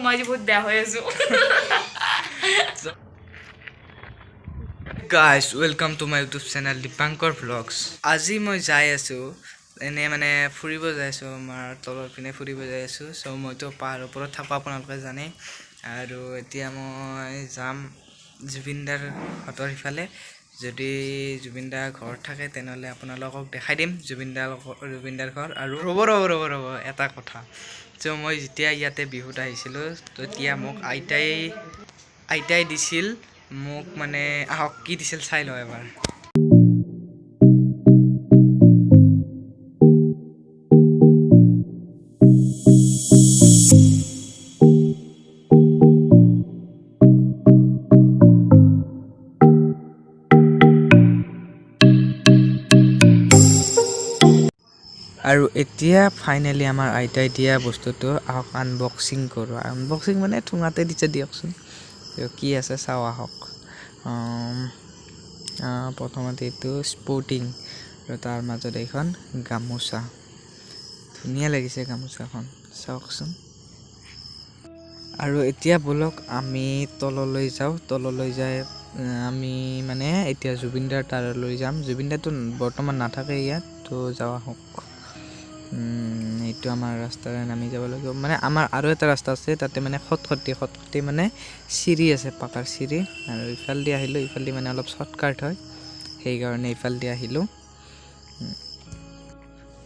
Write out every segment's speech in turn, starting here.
মই আজি বহুত বেয়া হৈ আছো। Guys, welcome to my YouTube channel Dipankar vlogs. আজি মই যাই আছোঁ, এনেই মানে ফুৰিব যাই আছোঁ, আমাৰ তলৰ পিনে ফুৰিব যাই আছোঁ। চ' মইতো পাহাৰৰ ওপৰত থাকোঁ, আপোনালোকে জানে। আৰু এতিয়া মই যাম জুবিনদাৰ ঘৰৰ সিফালে। যদি জুবিনদাৰ ঘৰত থাকে, তেনেহ'লে আপোনালোকক দেখাই দিম জুবিনদাৰ ঘৰ। আৰু ৰ'ব ৰ'ব ৰ'ব ৰ'ব, এটা কথা। চ' মই যেতিয়া ইয়াতে বিহুত আহিছিলোঁ, তেতিয়া মোক আইতাই দিছিল মোক, মানে আহক, কি দিছিল চাই লওঁ এবাৰ। আৰু এতিয়া ফাইনেলি আমাৰ আইতাই দিয়া বস্তুটো আহক আনবক্সিং কৰোঁ। আনবক্সিং মানে ঠোঙাতে দিছে দিয়কচোন। তো কি আছে চাওঁ আহক। প্ৰথমতে এইটো স্পৰ্টিং আৰু তাৰ মাজত এইখন গামোচা। ধুনীয়া লাগিছে গামোচাখন, চাওকচোন। আৰু এতিয়া ব'লক আমি তললৈ যাওঁ। তললৈ যাই আমি মানে এতিয়া জুবিনদাৰ তালৈ যাম। জুবিনদাৰটো বৰ্তমান নাথাকে ইয়াত, তো যাওঁ আহক। এইটো আমাৰ ৰাস্তাৰে নামি যাব লাগিব। মানে আমাৰ আৰু এটা ৰাস্তা আছে, তাতে মানে খটখটি খটখটি, মানে চিৰি আছে, পাকাৰ চিৰি। আৰু ইফালেদি আহিলোঁ, ইফালেদি মানে অলপ শ্বৰ্টকাট হয়, সেইকাৰণে ইফালেদি আহিলোঁ।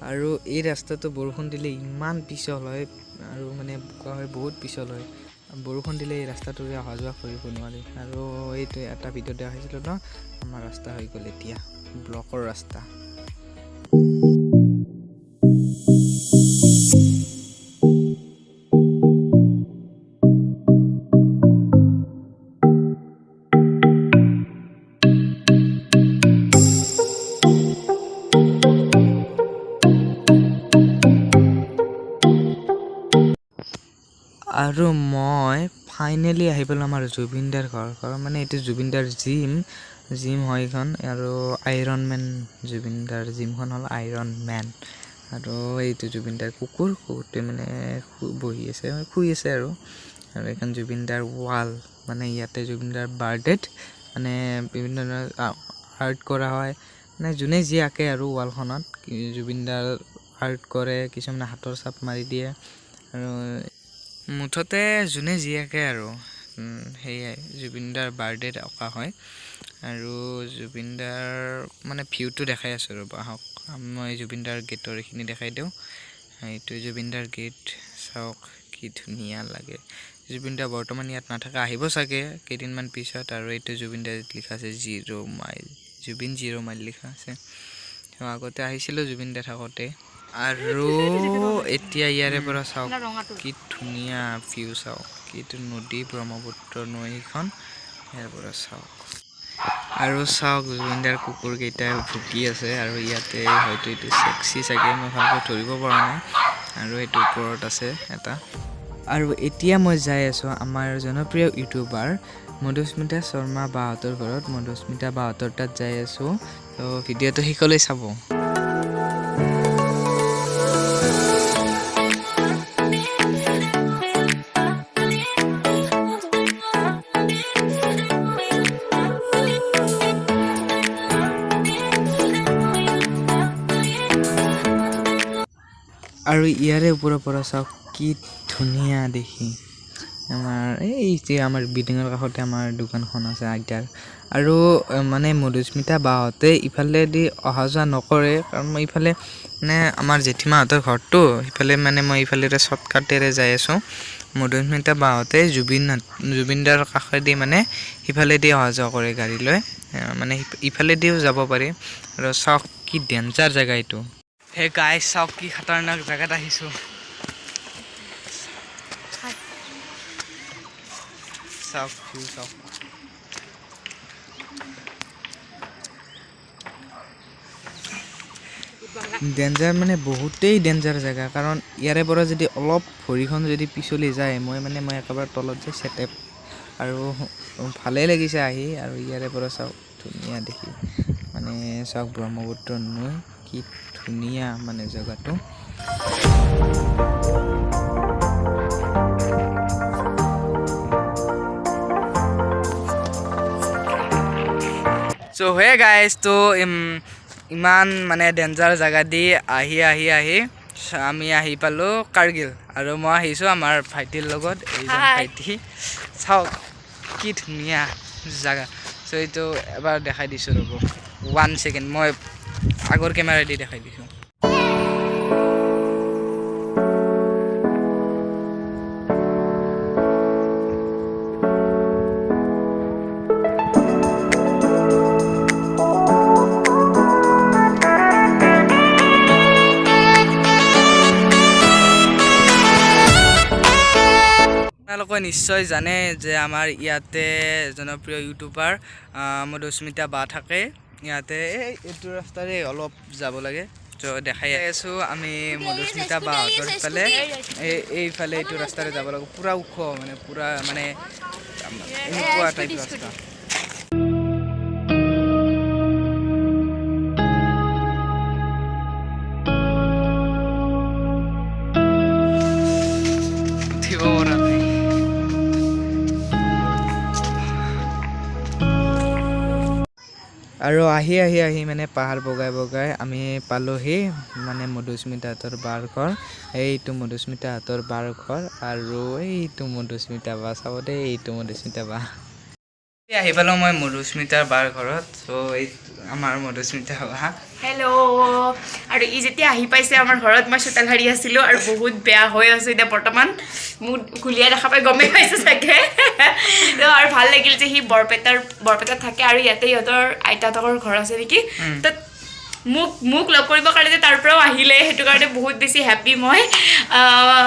আৰু এই ৰাস্তাটো বৰষুণ দিলে ইমান পিছল হয় আৰু মানে বোকা হয়, বহুত পিছল হয়। বৰষুণ দিলে এই ৰাস্তাটোৰে অহা যোৱা কৰিব নোৱাৰি। আৰু এইটো এটা ভিডিঅ' দেখাইছিলোঁ ন, আমাৰ ৰাস্তা হৈ গ'ল এতিয়া ব্লকৰ ৰাস্তা। আৰু মই ফাইনেলি আহি পালোঁ আমাৰ জুবিনদাৰ ঘৰ। ঘৰ মানে এইটো জুবিনদাৰ জিম, জিম হয় এইখন। আৰু আইৰণ মেন, জুবিনদাৰ জিমখন হ'ল আইৰণ মেন। আৰু এইটো জুবিনদাৰ কুকুৰ, কুকুৰটোৱে মানে বহি আছে, শুই আছে। আৰু এইখন জুবিনদাৰ ৱাল, মানে ইয়াতে জুবিনদাৰ বাৰ্থডেত মানে বিভিন্ন ধৰণৰ আৰ্ট কৰা হয়। মানে যোনে যি আঁকে আৰু ৱালখনত জুবিনদাৰ আৰ্ট কৰে, কিছুমানে হাতৰ চাপ মাৰি দিয়ে, আৰু মুঠতে যোনে যি আঁকে আৰু সেয়াই জুবিনদাৰ বাৰ্থডেত অঁকা হয়। আৰু জুবিনদাৰ মানে ভিউটো দেখাই আছোঁ, ৰ'ব আহক, মই জুবিনদাৰ গেটৰ এইখিনি দেখাই দিওঁ। এইটো জুবিনদাৰ গেট, চাওক কি ধুনীয়া লাগে। জুবিনদা বৰ্তমান ইয়াত নাথাকে, আহিব চাগে কেইদিনমান পিছত। আৰু এইটো জুবিনদাৰ লিখা আছে 0 মাইল, জুবিন 0 মাইল লিখা আছে। আগতে আহিছিলোঁ জুবিনদা থাকোঁতে। আৰু এতিয়া ইয়াৰে পৰা চাওক কি ধুনীয়া ভিউ, চাওক এইটো নদী, ব্ৰহ্মপুত্ৰ নৈখন ইয়াৰ পৰা চাওক। আৰু চাওক জুবিনদাৰ কুকুৰকেইটাই ভুকি আছে। আৰু ইয়াতে হয়তো এইটো চেক্সি চাগে, মই ভালকৈ ধৰিব পৰা নাই। আৰু এইটো ওপৰত আছে এটা। আৰু এতিয়া মই যাই আছোঁ আমাৰ জনপ্ৰিয় ইউটিউবাৰ মধুস্মিতা শৰ্মা বাহঁতৰ ঘৰত। মধুস্মিতা বাহঁতৰ তাত যাই আছোঁ, তো ভিডিঅ'টো শেষলৈ চাব। আৰু ইয়াৰে ওপৰৰ পৰা চাওক কি ধুনীয়া দেখি। আমাৰ এই যে আমাৰ বিল্ডিঙৰ কাষতে আমাৰ দোকানখন আছে আইতাৰ। আৰু মানে মধুস্মিতা বাহঁতে ইফালেদি অহা যোৱা নকৰে, কাৰণ মই ইফালে মানে আমাৰ জেঠীমাহঁতৰ ঘৰটো সিফালে, মানে মই ইফালেৰে শ্বৰ্টকাটেৰে যাই আছোঁ। মধুস্মিতা বাহঁতে জুবিনদাৰ কাষেদি মানে সিফালেদি অহা যোৱা কৰে গাড়ী লৈ, মানে ইফালেদিও যাব পাৰি। আৰু চাওক কি ডেঞ্জাৰ জেগা এইটো। হে গাইজ, চাওক কি খাতাৰনাক জেগাত আহিছোঁ। চাওক ভিউ চাওক। ডেঞ্জাৰ মানে বহুতেই ডেঞ্জাৰ জেগা, কাৰণ ইয়াৰে পৰা যদি অলপ ভৰিখন যদি পিছলি যায়, মই মানে মই একেবাৰে তলত যাই চেটেপ। আৰু ভালেই লাগিছে আহি। আৰু ইয়াৰে পৰা চাওক ধুনীয়া দেখি, মানে চাওক ব্ৰহ্মপুত্ৰ নৈ, কি ধুনীয়া মানে জেগাটো। চ' হে গাইজ, তো ইমান মানে ডেঞ্জাৰ জেগা দি আহি আহি আহি আমি আহি পালোঁ কাৰ্গিল। আৰু মই আহিছোঁ আমাৰ ভাইটিৰ লগত, এইজন ভাইটি। চাওক কি ধুনীয়া জেগা। চ' এইটো এবাৰ দেখাই দিছোঁ, ৰ'ব 1 ছেকেণ্ড, মই আগৰ কেমেৰা দি দেখাই দিছোঁ। আপোনালোকে নিশ্চয় জানে যে আমাৰ ইয়াতে জনপ্ৰিয় ইউটিউবাৰ মধুস্মিতা বা থাকে ইয়াতে। এই এইটো ৰাস্তাৰে অলপ যাব লাগে। ত' দেখাই আছোঁ আমি মধুস্মিতা বাহঁতৰ ফালে, এইফালে এইটো ৰাস্তাৰে যাব লাগিব। পূৰা ওখ, মানে পূৰা মানে এনেকুৱা টাইপ ৰাস্তা। উঠিব পৰা নাই। আৰু আহি আহি আহি মানে পাহাৰ বগাই বগাই আমি পালোহি মানে মধুস্মিতাহঁতৰ বাৰ ঘৰ। এইটো মধুস্মিতাহঁতৰ বাৰ ঘৰ আৰু এইটো মধুস্মিতা বা, চাব দেই, এইটো মধুস্মিতা বা। আহি পালোঁ মই মধুস্মিতাৰ বাৰ ঘৰত। চ' এই আমাৰ মধুস্মিতা বা। হেল্ল'। আৰু ই যেতিয়া আহি পাইছে আমাৰ ঘৰত, মই চোতাল সাৰি আছিলোঁ আৰু বহুত বেয়া হৈ আছোঁ এতিয়া বৰ্তমান। মোক গুলীয়াই দেখা পাই গমেই পাইছে চাগে। তো আৰু ভাল লাগিল যে সি বৰপেটাত থাকে আৰু ইয়াতে ইহঁতৰ আইতাহঁতৰ ঘৰ আছে নেকি। তাত মোক লগ কৰিবৰ কাৰণে যে তাৰ পৰাও আহিলে, সেইটো কাৰণে বহুত বেছি হেপ্পী মই।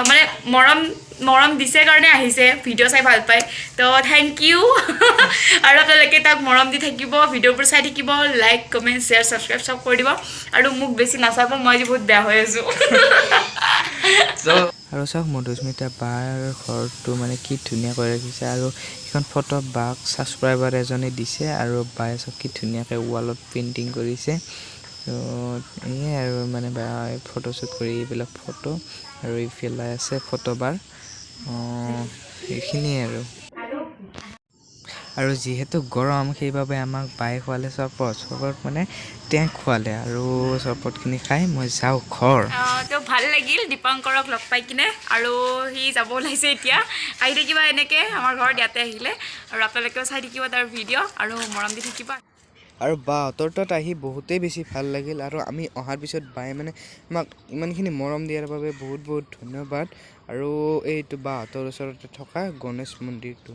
মানে মৰম দিছে কাৰণে আহিছে, ভিডিঅ' চাই ভাল পায়। তো thank U. আৰু আপোনালোকে তাক মৰম দি থাকিব, ভিডিঅ'বোৰ চাই থাকিব, লাইক কমেণ্ট শ্বেয়াৰ ছাবস্ক্ৰাইব চব কৰি দিব। আৰু মোক বেছি নাচাব, মই আজি বহুত বেয়া হৈ আছোঁ। আৰু চাওক মধুস্মিতা বাৰ ঘৰটো মানে কি ধুনীয়া কৰি ৰাখিছে। আৰু সেইখন ফটো বাক ছাবস্ক্ৰাইবাৰ এজনে দিছে আৰু বায়ে চাওক কি ধুনীয়াকৈ ৱালত পেইণ্টিং কৰিছে। ত' এয়াই আৰু মানে বাই ফটোশ্বুট কৰি এইবিলাক ফটো। আৰু এইফালে আছে ফটো বাৰ, এইখিনিয়ে আৰু। আৰু যিহেতু গৰম, সেইবাবে আমাক বায়ে খুৱালে চৰবত। চৰবত মানে টেংক খুৱালে আৰু চৰবতখিনি খাই মই যাওঁ ঘৰ। তো ভাল লাগিল দীপাংকৰক লগ পাই কিনে। আৰু সি যাব ওলাইছে এতিয়া। আহি থাকিবা এনেকৈ আমাৰ ঘৰত ইয়াতে আহিলে। আৰু আপোনালোকেও চাই থাকিব তাৰ ভিডিঅ' আৰু মৰম দি থাকিবা। আৰু বাহঁতৰ তাত আহি বহুতেই বেছি ভাল লাগিল। আৰু আমি অহাৰ পিছত বায়ে মানে আমাক ইমানখিনি মৰম দিয়াৰ বাবে বহুত বহুত ধন্যবাদ। আৰু এইটো বাহঁতৰ ওচৰতে থকা গণেশ মন্দিৰটো।